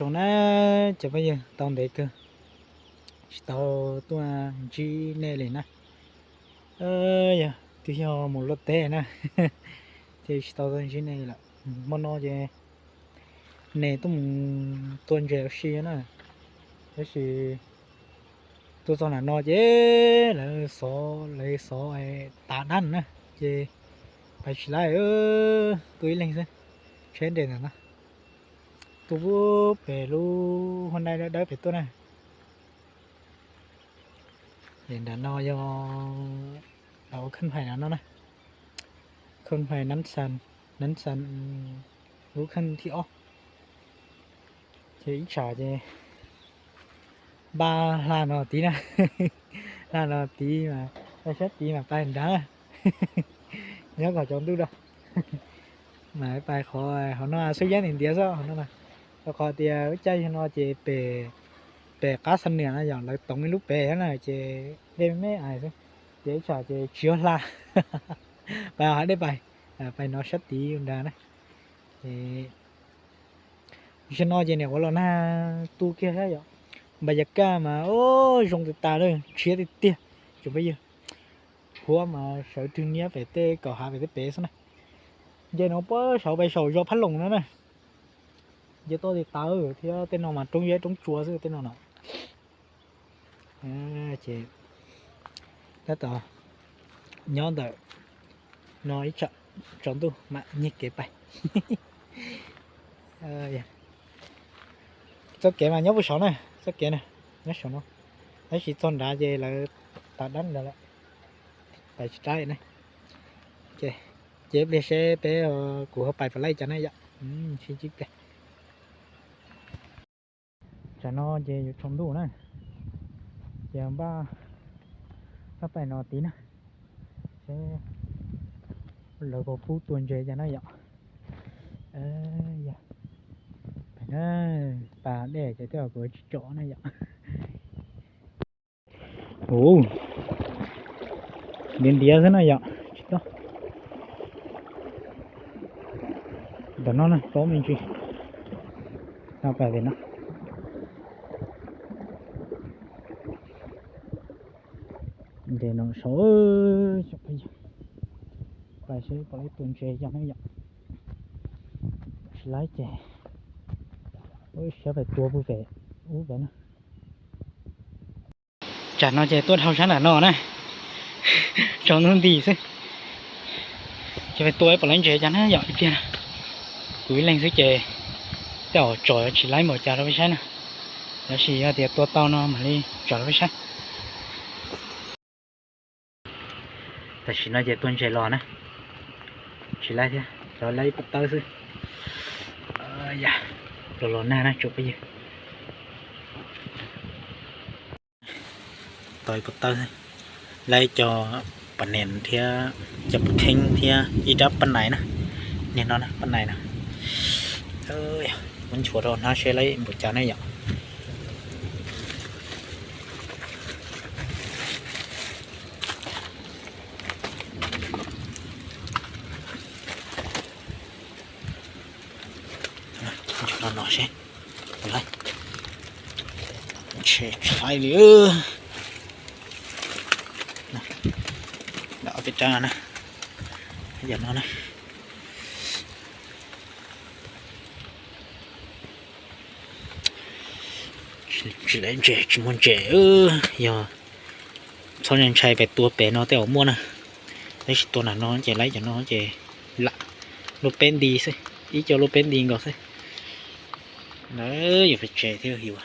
Tau na, cov phooj ywg, tau ntev kawg tsis tau tuaj ntsib nej li na. Yog twb yog mus luaj teb na, ces tsis tau tuaj ntsib nej lawm. Hmo no ces nej tuaj mus tua ntses ua si na, tab sis tuaj txog nram no ces lawv xov, lawv xov tav dab na, ces pais tsis laib, tuaj ib leeg xwb, tsheb nres ntawm no. Tuaj pem lub hua nai dawb dawb pem tuaj na. Ces nram no yog lawv ua khab phais no na, khab phais nab xan, nab xan lub khab thib ob. Ces ib tsam ces npaj hla no tid na, hla no tid mas, sab tid mas pais nrad, nyob kom tsaus ntuj da. Mas pais qhov, qhov no xwb yeej ntiav xwb hov no na, rau qhov tias ib caij no ces pem, pem qab xa niam no yog lawv toov ib lub pem na ces dej me me ais xwb, ces ib tsam ces tsis yuav hla, pais hav dej pais, pais no sab tid ua nrad na. Ces zaum no ces niam ua los nag tu kiag thiab yom, npaj yas kaj mas zoo tas tas lawm, ntshiab tiag tiag. Tsoom phooj ywg, huab mas sawv rwg niab pem tej kaum hav pem tej pem xwb na. Nce no puag saud pais saum zos Phab Loos no na, nce toj tis tawv thiab, tej no mas roob yeb roob tsua xwb tej no no. Ces tab tom nyob ntawm no ib tsam tsaus ntuj mam nyiag kev pais. Txoj kev mas nyob puag saud na, txoj kev na nyob saud no, tab sis txog nrad ces lawv tav dab ntawd lawm, pais tsis laib na. Ces pliag seb peb, kuv ho pais puas laib cas na yom. Sib ntsib pliag. Tsam no ces yuav tsaus ntuj na, ces npaj, npaj pais no tid na, seb lawv puas pub tua ntses cas na yom. Pais na, pas dej ces tej zaum kuv tsis tsom na yom. Ntiav ntiav xwb na yom, tsis tau. Ntawm no na, paub me ntsis. Pais pem no. Ntses no saud, pais seb puas laib tua ntses yog ne yom. Tsis laib ces ua siab pais tua pem ub pem na. Tsam no ces tuaj dhau sab nram no na, tsaus ntuj nti xwb. Ces pais tua puas laib ntses cas na yom, ib pliag na. Kuv ib leeg xwb ces tej zaum tsom tsis laib npaum cas rau peb saib na. Tab sis yog tias tua tau no mam li tsom rau peb saib. Tam sim no ces tua ntses los na, tsis laib thiab, rov laib ib puas tawb xwb. Los los nag na tsoom phooj ywg. Tau ib puas tawb, laib cov pas niam thiab cov pas kheeb thiab ib rab paj nais na. Niag no na, paj nais na. Muab nchuav rau hnab seb laib npaum cas ne yom. Nchuav no no seb. Tsis laib li. Ob peb rab no na, yam no na. Tsis laib ntses, tsis muaj ntses, yog txhob ntshai pem tua pem no tej zaum muaj na. Tab sis tua nram no ces laib cov no ces lam luaj peb nti xwb, ib co luaj peb nti nkaus xwb. Lawv yuav pes tsev thiab yus.